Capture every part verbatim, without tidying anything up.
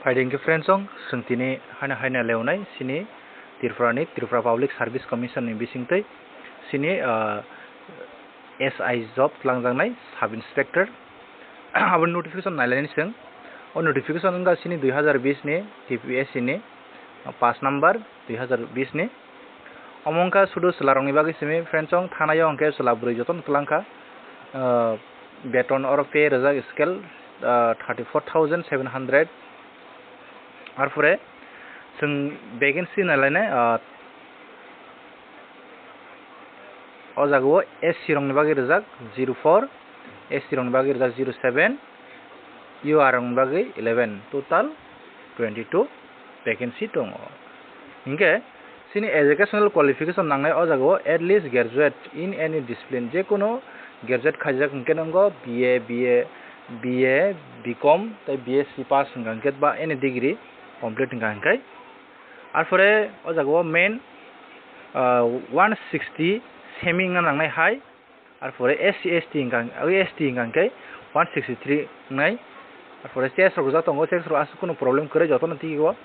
Phaidi hwnkhe friends, chwng tini haino haino leonai chini Tripura ni Tripura Public Service Commission ni bisingtwi chini, ah, S I job twlangjaknai sub inspector. Abo notification nailaini chwng. O notification wngkha chini dui hazar bish ni T P S C ni, ah, paanch number dui hazar bish ni. Omo wngkha sudu chwlarokni bagwi simi, friends, chwng thanaio hwnkhe chwla bwrwi jotono twlangkha. Ah, beton oro pay rijak scale, ah, thirty four thousand seven hundred. Arpore chwng vacancy nailainai, ah, o jagao S C rokni bagwi rijak zero four, S T rokni bagwi rijak zero seven, U R rokni bagwi eleven, total twenty two vacancy tongo. Hinkhe chini educational qualification nangnai o jagao at least graduate in any discipline, je kono graduate khaijak hinkhe nwngo B A, B A, B A, B Com tei B S C pass wngkha hinkhe ba any degree complete wngkha hinkhe. Arpore o jagao main, ah, one sixty semi wngna nangnai hai. Arpore S C S T wngkha, o S T wngkha hinkhe one sixty three wngnai. Arpore chest rok rijak tongo, chest rok aswk kunu problem kwrwi jotono twiwi o.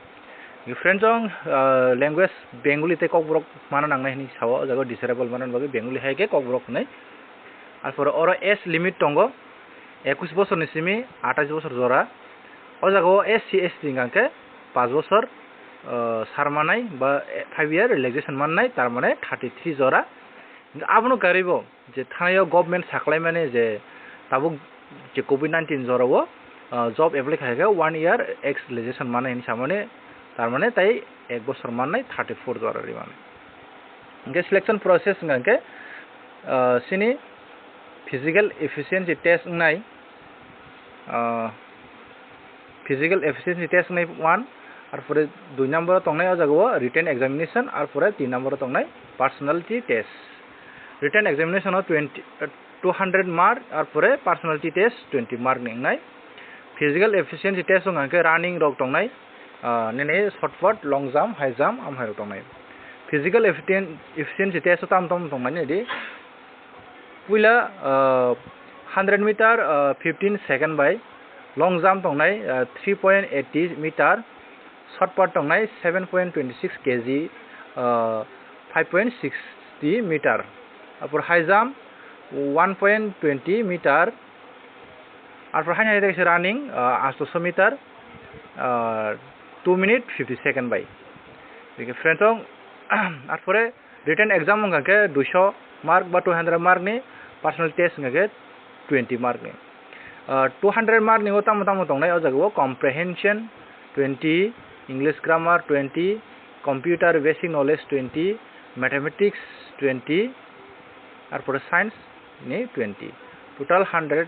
Friends, chwng, ah, language Bengali tei Kokborok mana nangnai hinwi sao, o jagao desirable manani bagwi Bengali hai khe Kokborok hwnwi. Arpore oro age limit tongo, ekush bosorni simi atais bosor jora. O jagao S C S T wngkha hinkhe paanch bosor, ah, sar manai ba five year relaxation mannai, tar mane thirty three jora. Abono karwibo je thanaio government saklaimani je tabuk je covid nineteen jorao, ah, job apply khaikhe one year ex relaxation mannai hinwi samani, tar mane tai ek bosor mannai thirty four jora rimani. Hinkhe selection process wngkha hinkhe, ah, chini physical efficiency test wngnai, ah, physical efficiency test wngnai one, arpore dui number o tongnai o jagao written examination, arpore tin number o tongnai personality test. Written examination o twenty, two hundred mark, arpore personality test twenty mark ni wngnai. Physical efficiency test wngkha hinkhe running rok tongnai, ah, nini shot put, long jump, high jump, amhai rok tongnai. Physical efficien-, efficiency test o tamo tamo tongnai nai di. Puila, ah, hundred meter, ah, fifteen second bai, long jump tongnai, ah, three point eighty meter, shot put tongnai seven point twenty six K G, ah, five point sixty meter, arpor high jump one point twenty meter, arpor haino hai khe running, ah, astoso meter, ah, two minute fifty second bai. Friends, arpore written exam wngkha khe duiso mark ba two hundred mark ni, personal test wngkha khe twenty mark ni. Ah, two hundred mark ni o tamo tamo tongnai o jagao comprehension twenty, English grammar twenty, computer basic knowledge twenty, mathematics twenty, arpore science ni twenty. Total hundred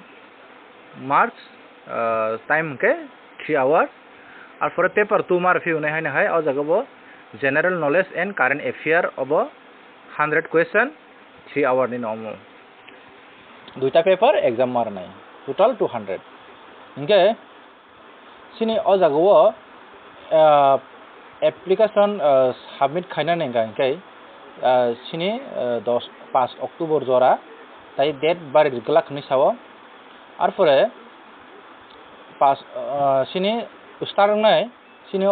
marks, ah, time hwnkhe three hour. Arpore paper two ma rwphiyonai haino hai o jagao general knowledge and current affair obo hundred question, three hour ni omo. Duita paper exam ma rwnai, total two hundred. Hinkhe chini o jagao, ah, application, ah, submit khainani hwnkha hinkhe, ah, chini, ah, dos, paanch October jora, tai date bari glak hinwi sao. Arpore paanch, ah, chini start wngnai, chini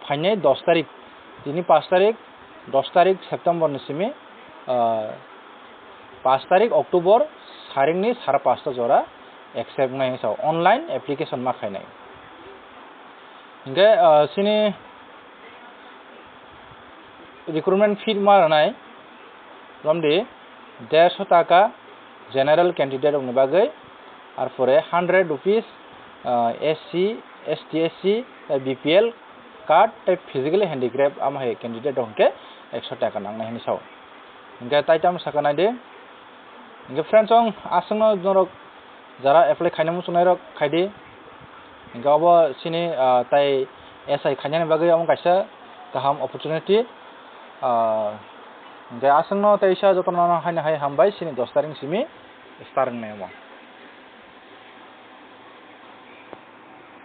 phainai dos tarik, tini paanch tarik, dos tarik September ni simi, ah, paanch tarik October, saringni sara paanchta jora accept wngnai hinwi sao, online application ma khainai. Hinkhe, ah, chini recruitment fee ma rwnai, romdi derso taka general candidate rokni bagwi, arpore hundred rupees, ah, S C, S T, S C, tei B P L card tei physically handicraft, amo hai candidate rok hwnkhe ekso taka nangnai hinwi sao. Hinkhe tai tamo sakha naidi. Hinkhe friends, chwng aswkno norok jara apply khaina muchungnai rok khaidi. Hinkhe obo chini, ah, tai S I khainani bagwi omo kaisa kaham opportunity. Ah, hinkhe aswkno teisa jotono haino hai hambai chini dos tarik simi start wngnai omo.